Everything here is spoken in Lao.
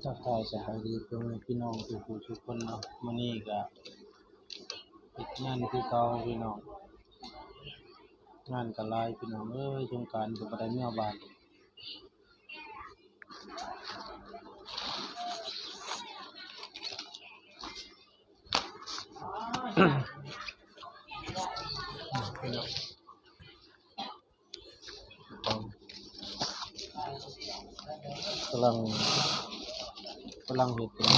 ທັກທາຍສະບາຍດີພໍ່ແມ່ພີ່ນ້ອງທຸກຜູ້ທຸກຄົນເນາະ. ມື້ນີ້ກະເຮັດງານຄືເກົ່າພີ່ນ້ອງ, ງານກະຫຼາຍພີ່ນ້ອງເອີຍ, ສົງການກະບໍ່ໄດ້ເມືອບ້ານ. ກຳລັງ ກຳລັງເຮັດເປັນ